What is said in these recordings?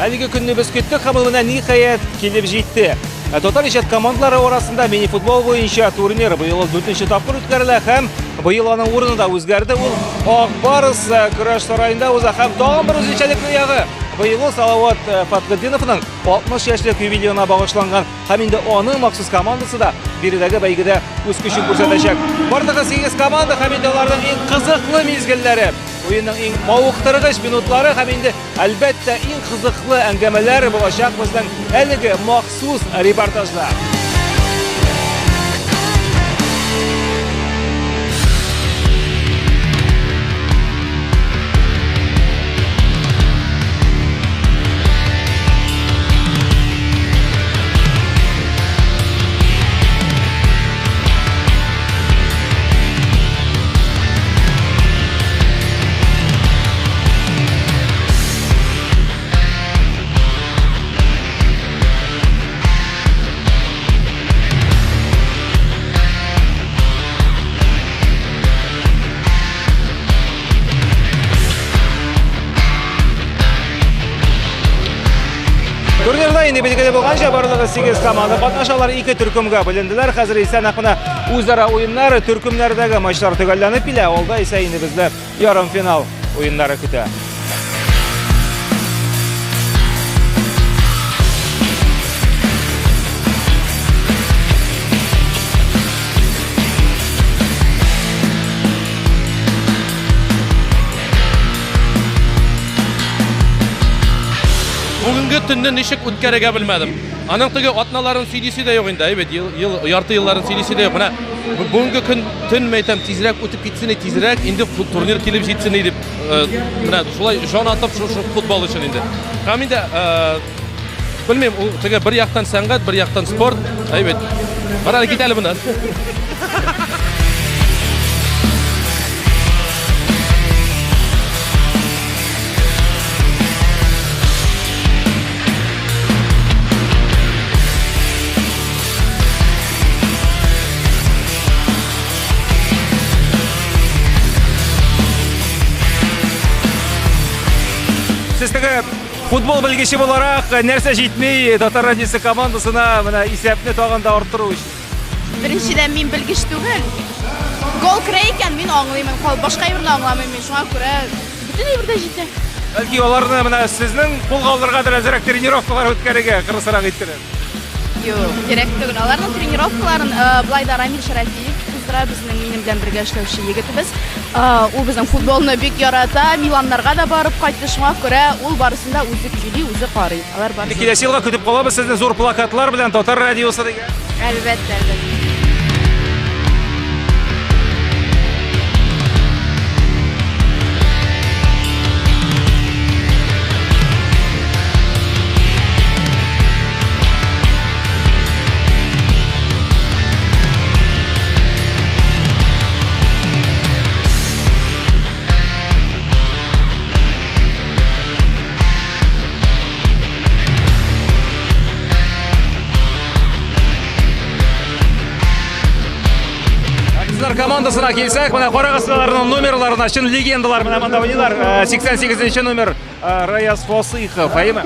Әлеге көнне без көттек һәм ул менә ниһаять килеп җитте. Татар иҗат командалары арасында мини-футбол буенча турнир быел ул дүртенче тапкыр үткәрелә һәм быел аның урыны да үзгәрде. Ул Ак Барс көрәш сараенда уза һәм тагын бер үзенчәлекле ягы быел ул Салават Фәтхетдиновның 60 яшьлек юбилеена багышланган һәм инде аның махсус командасы да биредәге бәйгедә үз көчен күрсәтәчәк. Барлыгы 8 команда һәм инде аларның иң кызыклы мизгелләре, уенның иң мавыктыргыч минутлары һәм инде әлбәттә иң кызыклы әңгәмәләр булачак безнең әлеге махсус репортажда. Турнирда инде билгеле булганча барлыгы 8 команда катнаша, алар ике төркемгә бүленделәр. Хәзер исә нәкъ менә үзара уеннар, төркемнәрдәге матчлар төгәлләнеп килә. Алда исә инде безне ярымфинал уеннары көтә. Бүгенге төнне ничек үткәрергә белмәдем. Аның теге атналарын сөйлисе дә юк инде, әйбәт, ел, ел, ярты елларын сөйлисе дә юк. Менә бүгенге көн төн мәйтәм тизрәк үтеп китсен, тизрәк инде турнир килеп җитсен дип, менә шулай җан атып шушы футбол өчен инде. Һәм инде белмим, ул теге бер яктан сәнгать, бер яктан спорт, әйбәт. Бар әле кит әле моннан. Сез теге футбол белгече буларак нәрсә җитми Татар радиосы командасына менә исәпне тагын да арттыру өчен? Беренчедән мин белгеч түгел. Гол керә икән, мин аңлыймын. Башка әйберне аңламыйм мин. Шуңа күрә бөтен әйбер дә җитә. Бәлки аларны менә сезнең кулга алыргадыр әзрәк тренировкалар үткәрергә кырысрак иттереп. Юк, кирәк түгел. Аларның тренировкаларын былай да Рамил Шәрәфиев уздыра, безнең минем белән бергә эшләүче егетебез. Ул безнең футболны бик ярата, Миланнарга да барып кайтты, шуңа күрә ул барысын да үзе көйли, үзе карый. Алар барысы. Киләсе елга көтеп калабыз сезне зур плакатлар белән Татар радиосы дигән. Әлбәттә, әлбәттә. Артистлар командасына килсәк, менә карагыз аларның номерларына, чын легендалар менә монда уйныйлар. 88 э, номер э, Раяз Фасыйхов, әйеме?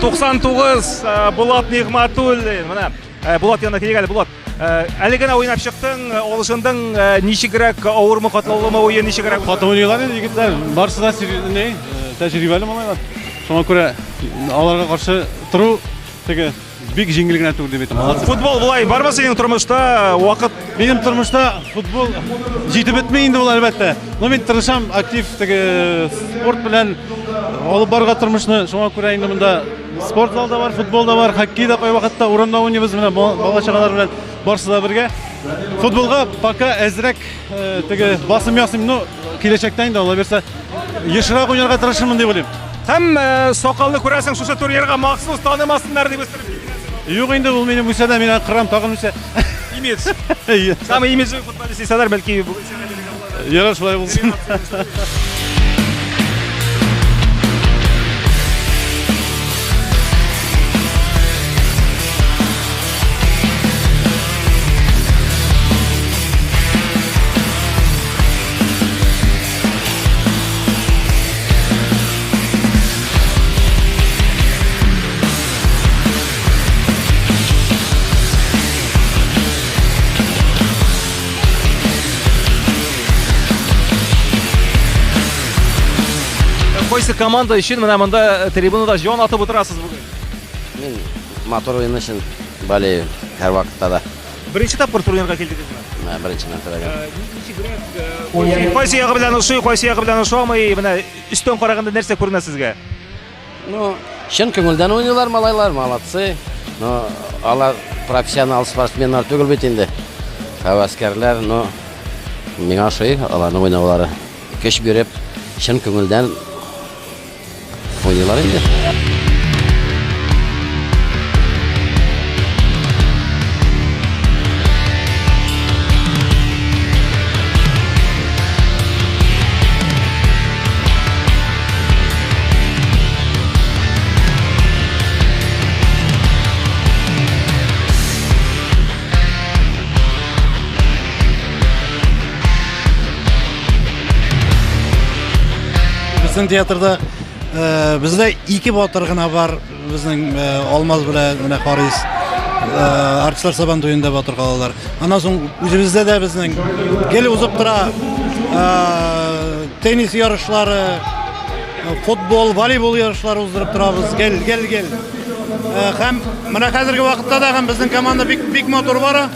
99 э, Булат Нигматуллин. Менә Булат янына килик әле, Булат. Әле генә уйнап чыктың, алышындың, ничегрәк, авырмы, катлаулымы уен, ничегрәк? Каты уйныйлар инде егетләр, барысы да не, тәҗрибәле малайлар. Шуңа күрә аларга каршы тору теге бик җиңел генә түгел дип әйтәм. Молодцы. Футбол болай бармы синең тормышта вакыт? Минем тормышта футбол җитеп бетми инде ул әлбәттә. Но мин тырышам актив теге спорт белән алып барырга тормышны. Шуңа күрә инде монда спорт зал да бар, футбол да бар, хоккей да кайвакытта урамда уйныйбыз менә бала-чагалар белән барысы да бергә. Футболга пока әзрәк э, теге басым ясыйм, но киләчәктә инде Алла бирсә ешрак уйнарга тырышырмын дип уйлыйм. Һәм э, сакалны күрәсең, шушы турнирга махсус танымасыннар дип үстереп килгәнсең. Юк инде ул минем үсә дә, мин аны кырам, тагын үсә. Имидж. Самый имиджевый футболист дисәләр, бәлки бүген сиңа бирергә була. Ярар, шулай булсын. Кайсы команда өчен менә монда трибунада җан атып утырасыз бүген? Мин матур уен өчен болею һәрвакытта да. Беренче тапкыр турнирга килдегезме? Менә беренче мәртәбәгә. Ничегрәк? Кайсы ягы белән ошый, кайсы ягы белән ошамый? Менә өстән караганда нәрсә күренә сезгә? Ну, чын күңелдән уйныйлар малайлар, молодцы. Но алар профессионал спортсменнар түгел бит инде. Һәвәскәрләр, но миңа ошый аларның уйнаулары. Көч биреп, чын күңелдән уйныйлар инде. Безнең театрда бездә ике батыр гына бар. Безнең Алмаз белән менә Харис артистлар Сабан туенда батыр калалар. Аннан соң үзебездә дә безнең гел узып тора теннис ярышлары, футбол, волейбол ярышлары уздырып торабыз. Гел, гел, гел. Һәм менә хәзерге вакытта да һәм безнең команда бик бик матур бара.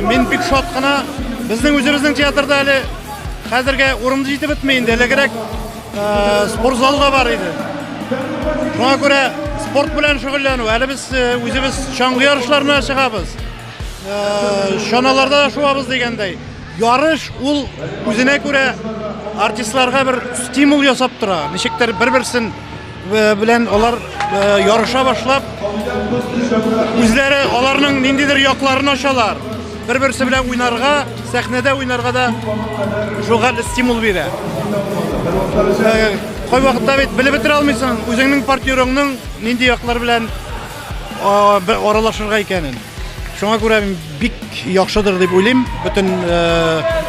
Мин бик шат кына. Безнең үзебезнең театрда әле хәзергә урын җитеп бетми инде. Элегрәк спорт залы да бар иде. Шуңа күрә спорт белән шөгыльләнү. Әле без үзебез чаңгы ярышларына чыгабыз. Чаналарда да шуабыз дигәндәй. Ярыш ул үзенә күрә артистларга бер стимул ясап тора. Ничектер бер-берсен белән алар ярыша башлап, үзләре аларның ниндидер якларын ачалар. Бер-берсе белән уйнарга, сәхнәдә уйнарга да шул хәтле стимул бирә. Кайвакытта бит белеп бетерә алмыйсың, үзеңнең партнерыңның нинди яклар белән аралашырга икәнен. Шуңа күрә мин бик яхшыдыр дип уйлыйм. Бөтен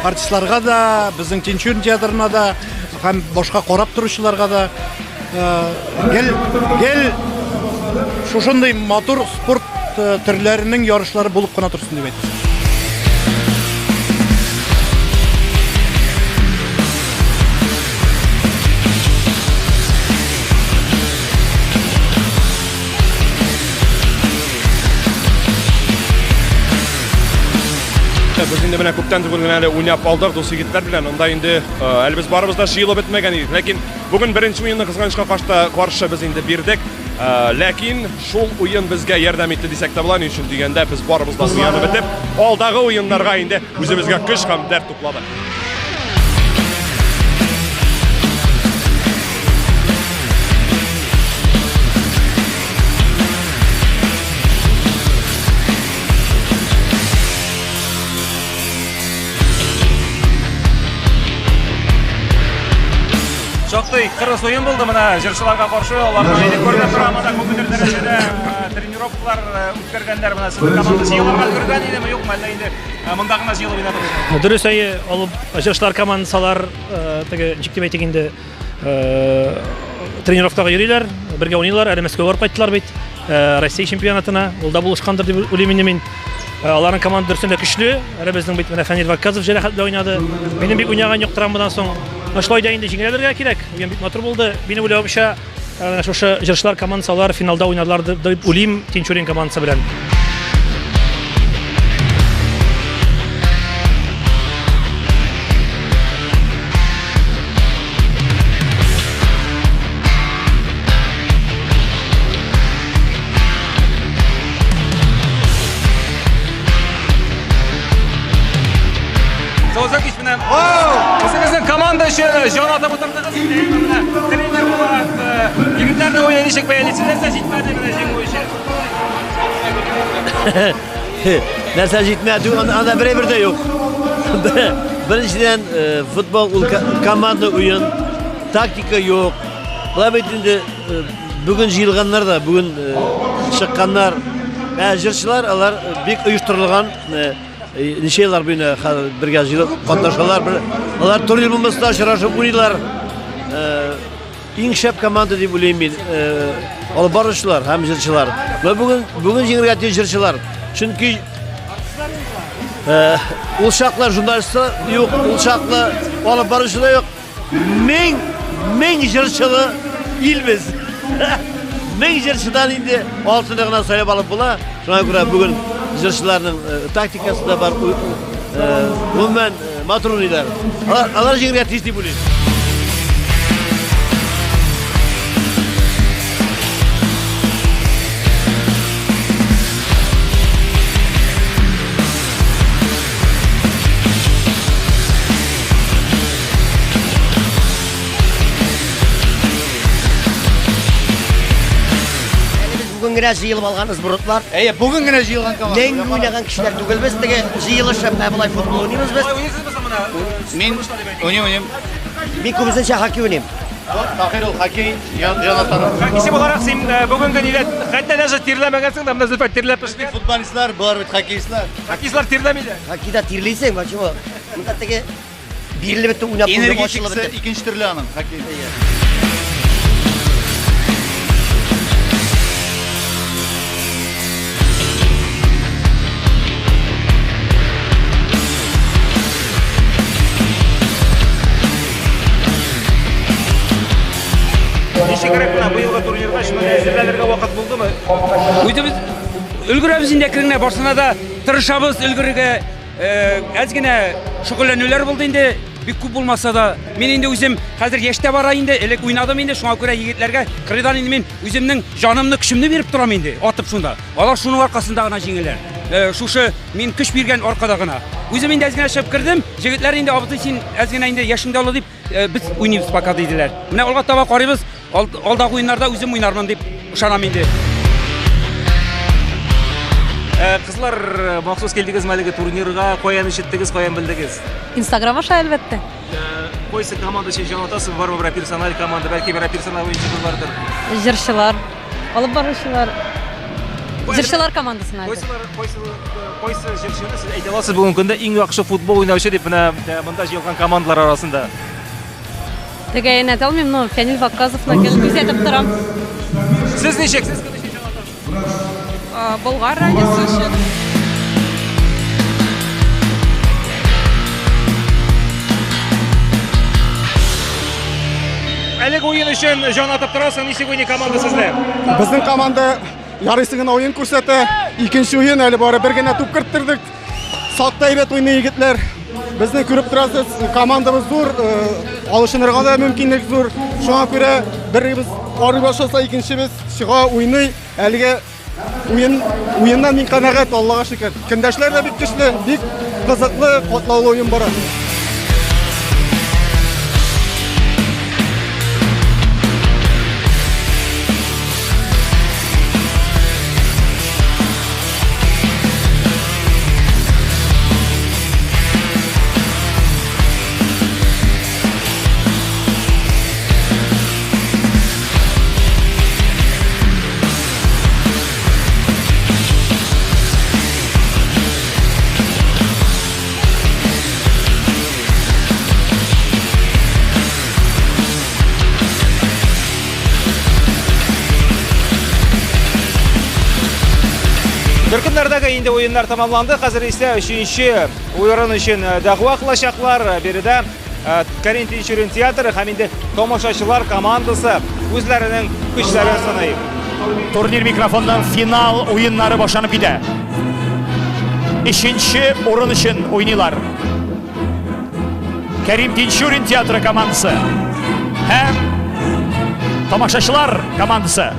артистларга да, безнең Тинчурин театрына да һәм башка карап торучыларга да гел гел шушындый матур спорт төрләренең ярышлары булып кына торсын дип әйтәм. Без инде менә күптән түгел генә әле уйнап алдык дус егетләр белән. Анда инде әле без барыбыз да җыелып бетмәгән идек. Ләкин бүген беренче уенны кызганычка каршы без инде бирдек. Ләкин шул уен безгә ярдәм итте дисәк тә була. Ни өчен дигәндә, без барыбыз да уянып бетеп, алдагы уеннарга инде үзебезгә көч һәм дәрт тупладык. Шактый кырыс уен булды менә җырчыларга каршы. Аларның инде күренеп тора, монда күпмедер дәрәҗәдә тренировкалар үткәргәннәр. Менә сезнең команда җыелырга өлгергән идеме, юкмы, әллә инде монда гына җыелып уйнадыгызмы? Дөрес, әйе, алып җырчылар командасы теге ничек дип әйтик инде, тренировкага йөриләр, бергә уйныйлар, әле Мәскәүгә барып кайттылар бит, Россия чемпионатына, ул да булышкандыр дип уйлыйм инде мин. Аларның команда дөресен дә көчле. Әле безнең бит менә Фәнил Вакказов җәрәхәт белән уйнады. Минем бик уйнаган юк травмадан соң. Шулай да инде җиңелергә кирәк. Уен бик матур булды. Минем уйлавымча, менә шушы җырчылар командасы алар финалда уйнадылар дип уйлыйм Тинчурин командасы белән. Үзегезнең команда өчен җан атып утырдыгыз. Менә тренер буларак егетләрнең уены ничек бәялисез? Нәрсә җитмәде менә җиңү өчен? Нәрсә җитмәде? Анда берәй бер дә юк. Беренчедән, футбол ул команда уен, тактика юк. Болай бит инде бүген җыелганнар да, бүген чыкканнар. Җырчылар алар бик оештырылган, ничә еллар буена бергә җыелып катнашалар. Алар турнир булмаса очрашып уйныйлар. Иң шәп команда дип уйлыйм мин. Алып баручылар һәм җырчылар. Вә бүген җиңергә тиеш җырчылар. Чөнки ул чаклы журналистлар юк, ул чаклы алып баручылар юк. 1000 җырчылы ил без. 1000 җырчыдан инде алтыны гына сайлап алып була. Шуңа күрә бүген җырчыларның э, тактикасы да бар. Э, гомумән, э, матур уйныйлар. Алар, алар җиңергә тиеш дип уйлыйм. Әле без бүген генә җыелып алган сбродлар. Әйе, бүген генә җыелган команда. Мәңге уйнаган кешеләр түгел без, теге җыелышып, ә болай футбол уйныйбыз без. Мин уйныйм, уйныйм. Мин күбесенчә хоккей уйныйм. Таһир ул хоккей җанатары. Хоккейчы буларак син бүгенге нидә хәтта даже тирләмәгәнсең дә, менә Зөлфәт тирләп пешкән. Футболистлар, болар бит хоккеистлар. Хоккеистлар тирләми дә. Хоккейда тирлисең, почему? Монда теге бирелеп бетте, уйнап куйдым, ачылып Энергетикасы бетте. икенче төрле аның хоккей. Ничегрәк менә быелгы турнирга чыннан әзерләнергә вакыт булдымы? Үзебез өлгерәбез инде әкрен генә, барсына да тырышабыз өлгерергә. Әз генә шөгыльләнүләр булды инде, бик күп булмаса да. Мин инде үзем хәзер яшьтә бара инде, элек уйнадым инде, шуңа күрә егетләргә кырыйдан инде мин үземнең җанымны, көчемне биреп торам инде, атып шунда. Алар шуның аркасында гына җиңәләр. Шушы мин көч биргән аркада гына. Үзем инде әз генә чыгып кердем, егетләр инде абзый син әз генә инде яшең дә олы дип, без уйныйбыз пока диделәр. Менә алга таба карыйбыз, алдагы уеннарда үзем уйнармын дип ышанам инде. Кызлар, махсус килдегезме әлеге турнирга? Каян ишеттегез, каян белдегез? Инстаграм аша, әлбәттә. Кайсы команда өчен җан атасыз? Бармы берәр персональ команда, бәлки берәр персональ уенчыгыз бардыр? Җырчылар, алып баручылар. Җырчылар командасына. Кайсылар, кайсы, кайсы җырчыны сез әйтә аласыз бүгенге көндә иң яхшы футбол уйнаучы дип менә монда җыелган командалар арасында? Төгәен әйтә алмыйм, но Фәнил Вакказовны гел күзәтеп торам. Сез ничек? Сез кем өчен җан атасыз? Болгар радиосы өчен. Әлеге уен өчен җан атып торасың, ничек уйный команда сезне? Безнең команда ярыйсы гына уен күрсәтә. Икенче уен әле бары бер генә туп керттердек. Сакта әйбәт уйный егетләр. Безне күреп торасыз, командабыз зур, алышынырга да мөмкинлек зур. Шуңа күрә беребез арый башласа, икенчебез чыга, уйный. Әлегә уен уеннан мин канәгать, Аллага шөкер. Көндәшләр дә бик көчле, бик кызыклы, катлаулы уен бара. Төркемнәрдәге инде уеннар тәмамланды. Хәзер исә өченче уен өчен дәгъва кылачаклар. Биредә Кәрим Тинчурин театры һәм инде тамашачылар командасы үзләренең көчләрен сыный. Турнир микрофоннан финал уеннары башланып китә. Өченче урын өчен уйныйлар. Кәрим Тинчурин театры командасы һәм тамашачылар командасы.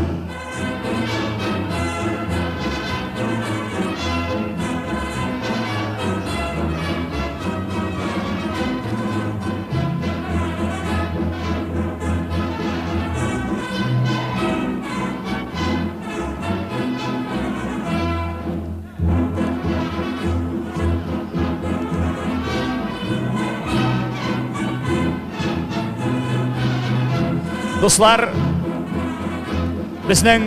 Дуслар, безнең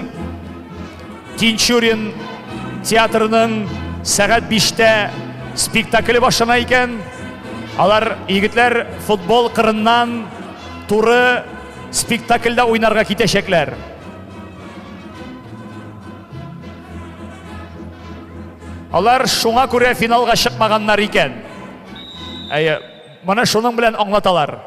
Тинчурин театрының сәгать 5-тә спектакле башлана икән. Алар егетләр футбол кырыннан туры спектакльдә уйнарга китәчәкләр. Алар шуңа күрә финалга чыкмаганнар икән. Әйе, моны шуның белән аңлаталар.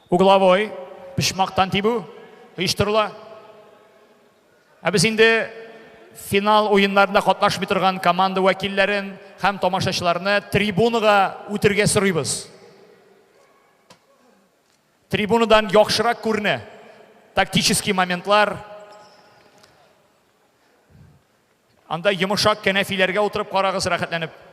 Угловой, почмактан тибү оештырыла. Ә без инде финал уеннарында катнашмый торган команда вәкилләрен һәм тамашачыларны трибунага үтергә сорыйбыз. Трибунадан яхшырак күренә. Тактический моментлар. Анда йомшак кәнәфиләргә утырып карагыз рәхәтләнеп.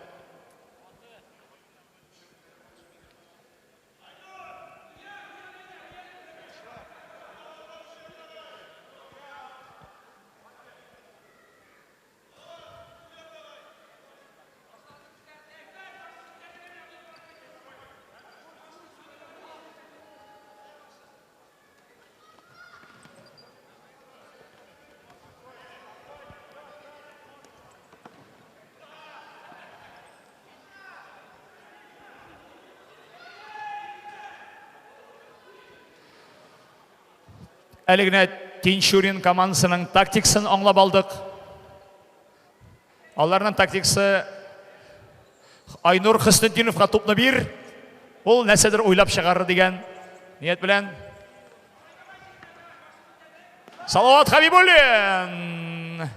Әле генә Тинчурин командасының тактикасын аңлап алдык. Аларның тактикасы Айнур Хөснетдиновка тупны бир, ул нәрсәдер уйлап чыгарыр дигән ният белән. Салават Хабибуллин!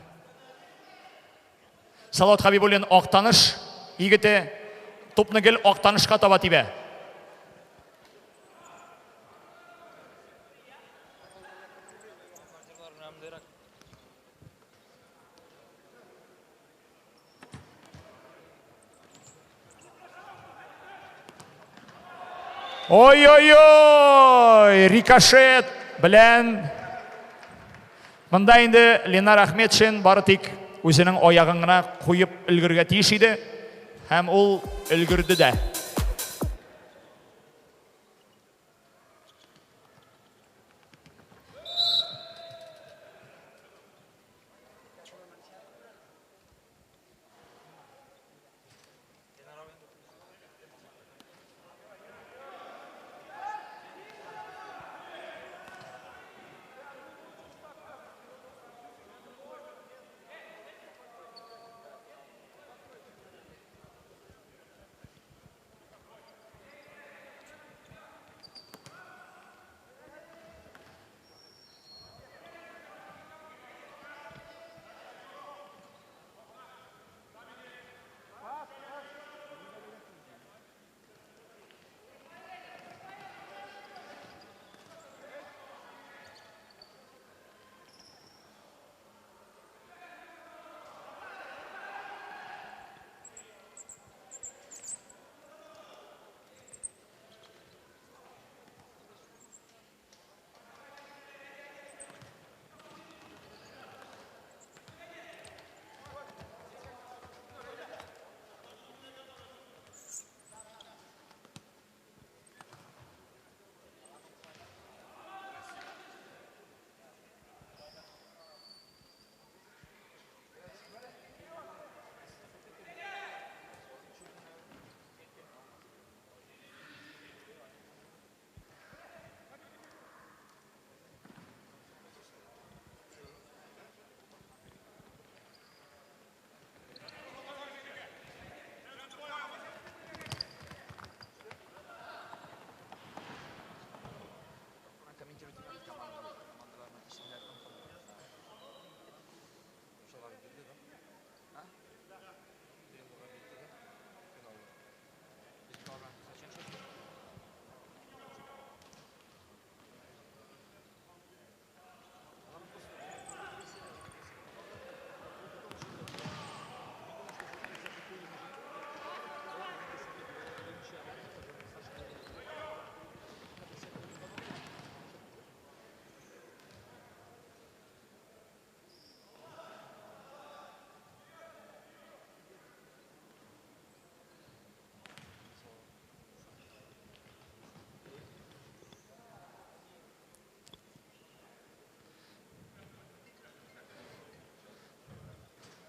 Салават Хабибуллин Актаныш егете тупны гел Актанышка таба тибә. Ой-ой-ой! Рикошет белән Монда инде Ленар Ахметшин бары тик үзенең аягын гына куеп өлгерергә тиеш иде һәм ул өлгерде дә.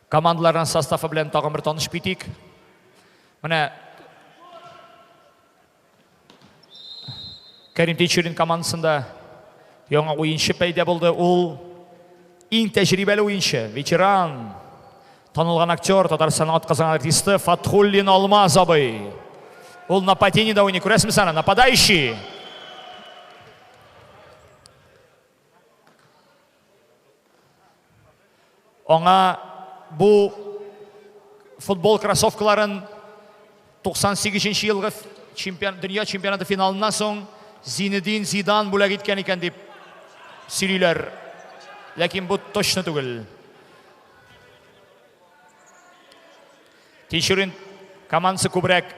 Командаларның составы белән тагын бер танышып китик. Менә Кәрим Тинчурин командасында яңа уенчы пәйда булды. Ул иң тәҗрибәле уенчы, ветеран, танылган актер, Татарстанның атказанган артисты Фатхуллин Алмаз абый. Ул нападениедә уйный, күрәсезме саны? Нападающий. Аңа бу футбол кроссовкаларын 98 нче елгы чемпион, дөнья чемпионаты финалыннан соң Зинедин Зидан бүләк иткән икән дип сөйлиләр. Ләкин бу точно түгел. Тинчурин командасы күбрәк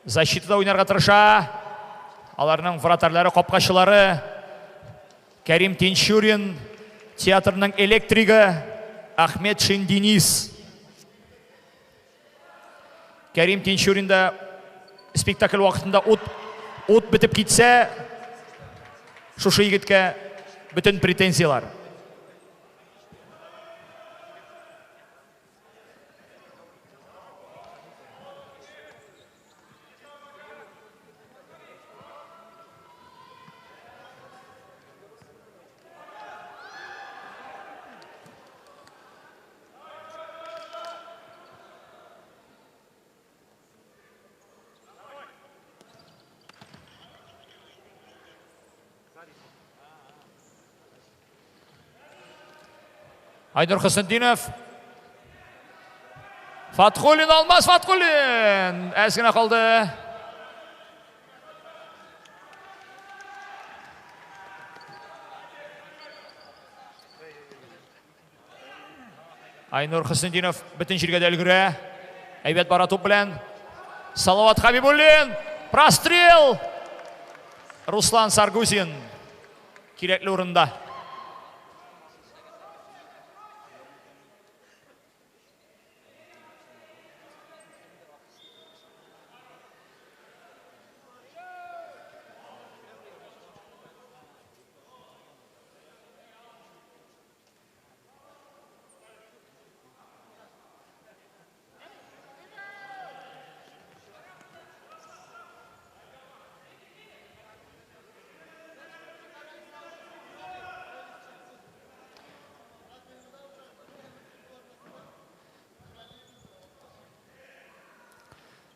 защитада уйнарга тырыша. Аларның вратарьлары, капкачылары Кәрим Тинчурин театрының электригы Ахметшин Денис. Кәрим Тинчурин да спектакль вакытында ут ут бетеп китсә, шушы егеткә бөтен претензияләр. Айнур Хөснетдинов. Фатхуллин, Алмаз Фатхуллин. Әз генә калды. Айнур Хөснетдинов бөтен җиргә дә өлгерә. Әйбәт бара туп белән. Салават Хабибуллин. Прострел. Руслан Саргузин. Кирәкле урында.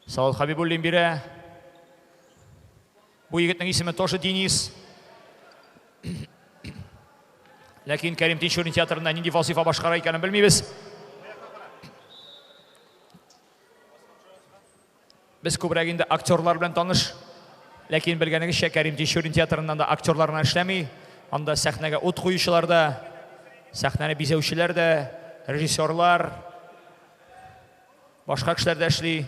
Салават Хабибуллин бирә. Бу егетнең исеме тоже Денис. Ләкин Кәрим Тинчурин театрында нинди вазифа башкара икәнен белмибез. Без күбрәк инде актерлар белән таныш. Ләкин белгәнегезчә, Кәрим Тинчурин театрыннан да актерлар гына эшләми. Анда сәхнәгә ут куючылар да, сәхнәне бизәүчеләр дә, режиссерлар, башка кешеләр дә эшли.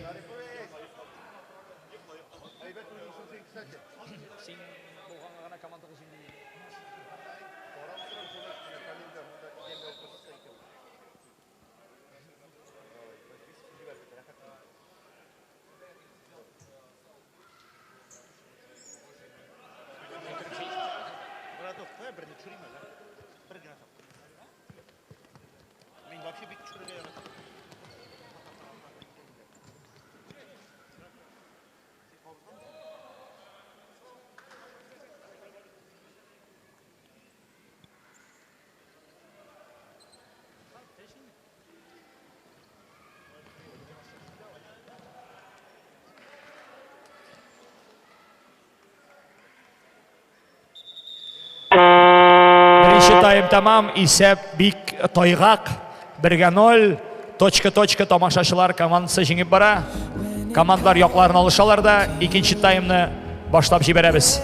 Браток, кая берне төшерим әле? Бер генә тапкыр. Мин вообще бик төшерергә яратам. Беренче тайм тәмам, исәп бик тайгак. Бергә ноль. Точка-точка тамашачылар командасы җиңеп бара. Командалар якларын алышалар да, икенче таймны башлап җибәрәбез.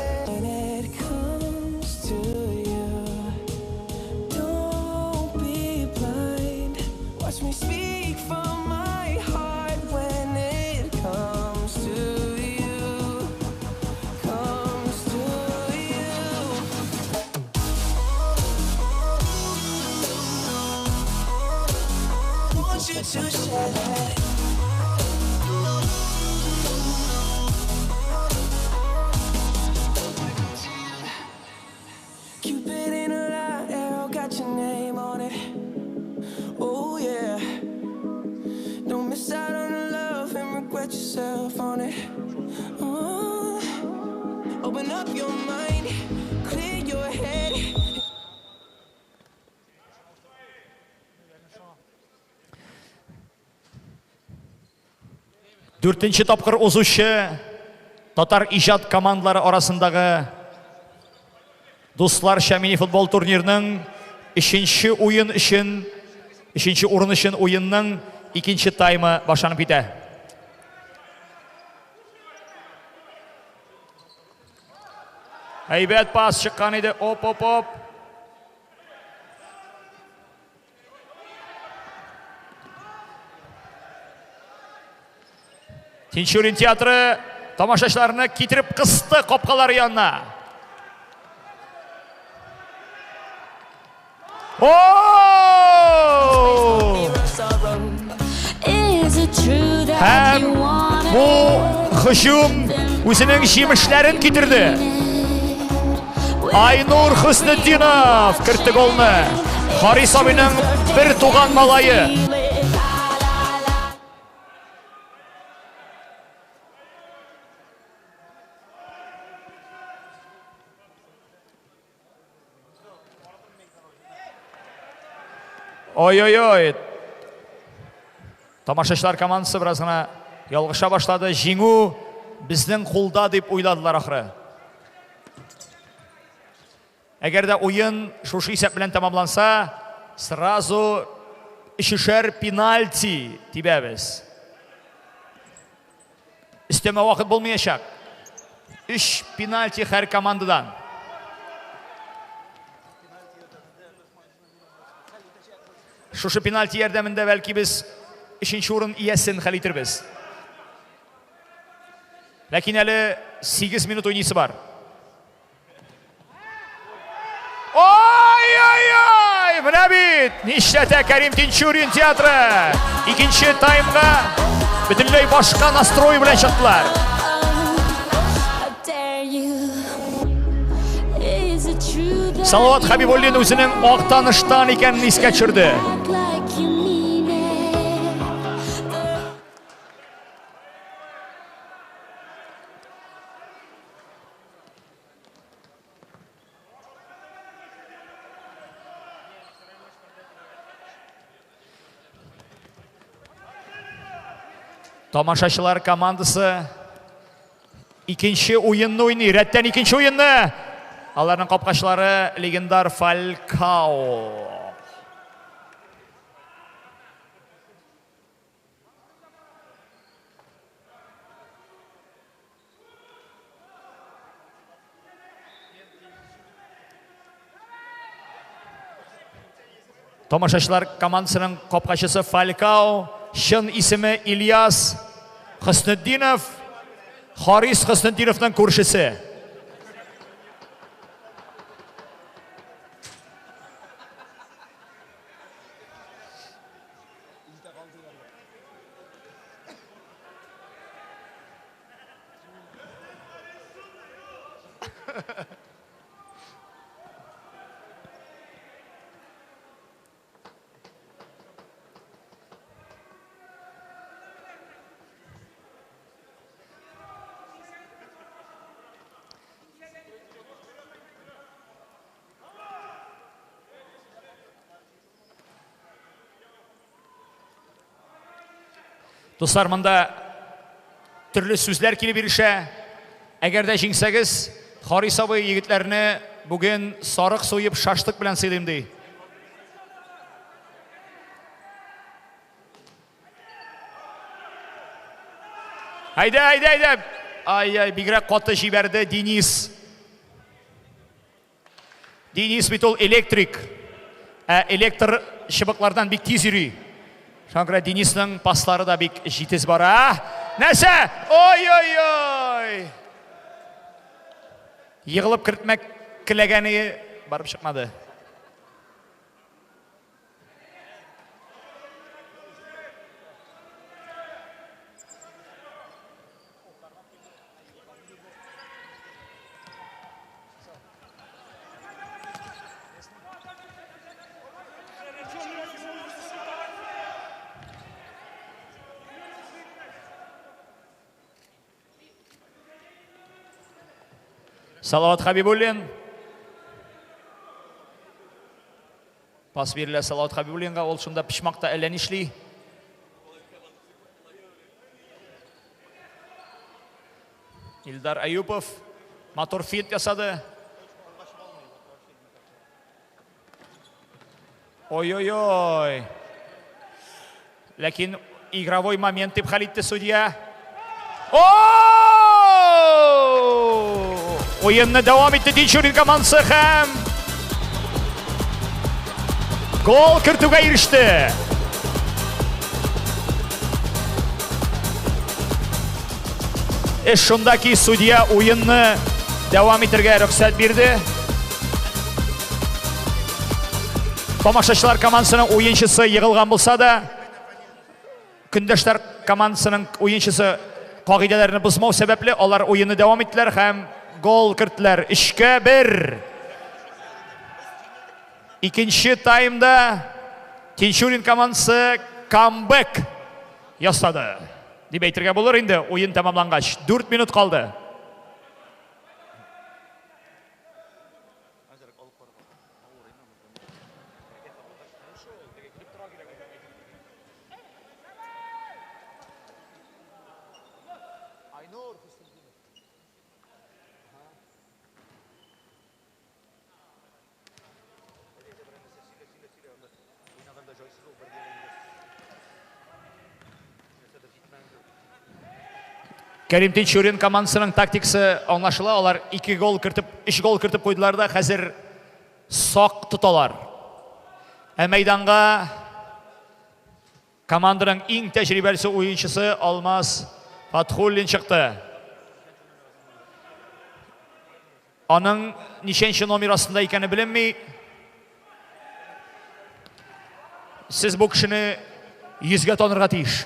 Дүртенче тапкыр узучы татар иҗат командалары арасындагы дусларча мини-футбол турнирының өченче уен өчен Өченче урын өчен уенның икенче таймы башланып китә. Әйбәт пас чыккан иде. Оп, оп, оп. Тинчурин театры тамашачыларны китереп кысты капкалар янына. Һәм бу һөҗүм үзенең җимешләрен китерде. Айнур Хөснетдинов кертте голны. Харис абыйның бер туган малае. Ой-ой-ой. Тамашачылар командасы бераз гына ялгыша башлады. Җиңү безнең кулда дип уйладылар ахры. Әгәр дә уен шушы исәп белән тәмамланса, сразу өчешәр пенальти тибәбез. Өстәмә вакыт булмаячак. Өч пенальти һәр командадан. Шушы пенальти ярдәмендә бәлки без өченче урын иясен хәл итербез. Ләкин әле 8 минут уйныйсы бар. Ой-ой-ой! Менә бит! Нишләтә Кәрим Тинчурин театры! Икенче таймга бөтенләй башка настрой белән чыктылар. Салават Хабибуллин үзенең Актаныштан икәнен искә төшерде. Тамашачылар командасы икенче уенны уйный. Рәттән икенче уенны. Аларның капкачлары легендар Фалькао. Тамашачылар командасының капкачысы Фалькао, чын исеме Ильяс Хөснетдинов, Харис Хөснетдиновның күршесе. Дуслар, монда төрле сүзләр килеп ирешә. Әгәр дә җиңсәгез, Харис абый егетләрне бүген сарык суеп шашлык белән сыйлыйм ди. Әйдә, әйдә, әйдә. Ай-ай, бигрәк каты җибәрде Денис. Денис бит ул электрик. Ә электр чыбыклардан бик тиз йөри. Шуңа күрә Денисның паслары да бик җитез бара. Нәрсә? Ой-ой-ой! Егылып кертмәк теләгәне барып чыкмады. Салават Хабибуллин. Пас бирелә Салават Хабибуллинга, ул шунда почмакта әллә нишли. Илдар Әюпов матур финт ясады. Ой-ой-ой. Ләкин игровой момент дип хәл итте судья. О! Уенны дәвам итте Тинчурин командасы һәм гол кертүгә иреште. Эш шунда ки, судья уенны дәвам итәргә рөхсәт бирде. Тамашачылар командасының уенчысы егылган булса да, көндәшләр командасының уенчысы кагыйдәләрне бозмау сәбәпле, алар уенны дәвам иттеләр һәм гол керттеләр. 3-кә 1. Икенче таймда Тинчурин командасы камбэк ясады. Дип әйтергә булыр инде, уен тәмамлангач. 4 минут калды. Кәрим Тинчурин командасының тактикасы аңлашыла. Алар 2 гол кертеп, 3 гол кертеп куйдылар да, хәзер сак тоталар. Ә мәйданга команданың иң тәҗрибәлесе уенчысы Алмаз Фатхуллин чыкты. Аның ничәнче номер астында икәне беленми. Сез бу кешене йөзгә танырга тиеш.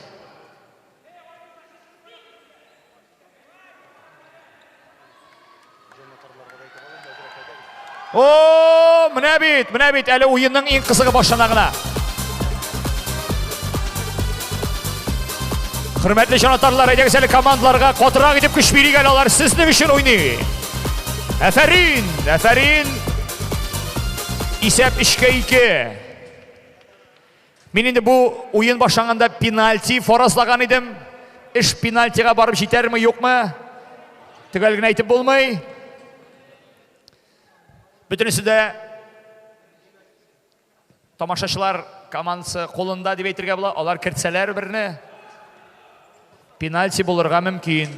О, менә бит, менә бит, әле уенның иң кызыгы башлана гына. Хөрмәтле җанатарлар, әйдәгез әле командаларга катырак итеп көч бирик әле, алар сезнең өчен уйный. Әфәрин, әфәрин. Исәп 3-кә 2. Мин инде бу уен башланганда пенальти фаразлаган идем. Эш пенальтига барып җитәрме, юкмы? Төгәл генә әйтеп булмый. Бөтенесе дә Тамашачылар командасы кулында дип әйтергә була. Алар кертсәләр берне, пенальти булырга мөмкин.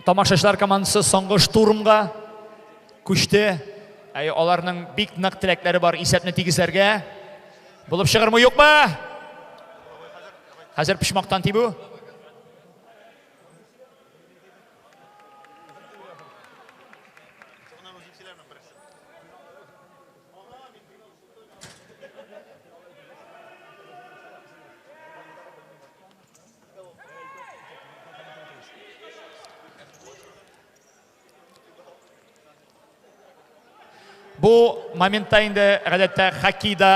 Тамашачылар командасы соңгы штурмга күчте. Әй, аларның бик нык теләкләре бар исәпне тигезләргә. Булып чыгырмы, юкмы? Хәзер почмактан тибү. Бу моментта инде гадәттә хоккейда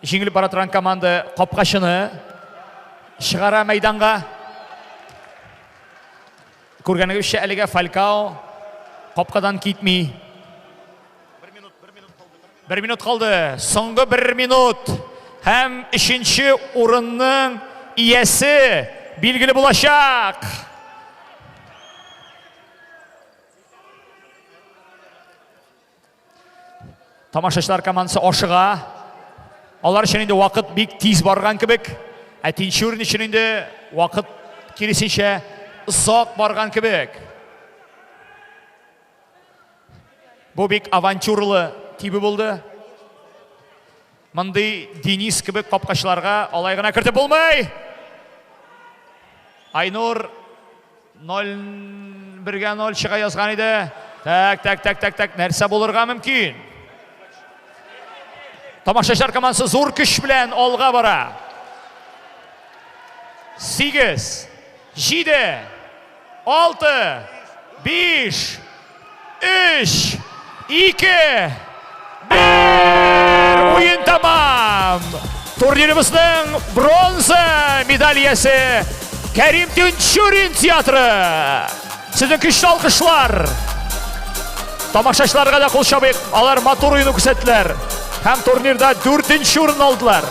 җиңелеп бара торган команда капкачыны чыгара мәйданга. Күргәнегезчә, әлегә Фалькао капкадан китми. Бер минут калды. Соңгы бер минут. Һәм өченче урынның иясе билгеле булачак. Тамашачылар командасы ашыга. Алар өчен инде вакыт бик тиз барган кебек. Ә Тинчурин өчен инде вакыт киресенчә озак барган кебек. Бу бик авантюрлы тибе булды. Мондый Денис кебек капкачларга алай гына кертеп булмый. Айнур 0-1-гә 0 чыга язган иде. Так, так, так, так, так, нәрсә булырга мөмкин? Тамашачылар командасы зур көч белән алга бара. 8, 7, 6, 5, 3, 2, 1. Уен тәмам. Турнирыбызның бронза медаль иясе Кәрим Тинчурин театры. Сезнең көчле алкышлар. Тамашачыларга да кул чабыйк. Алар матур уен күрсәттеләр. Һәм турнирда 4 урын алдылар.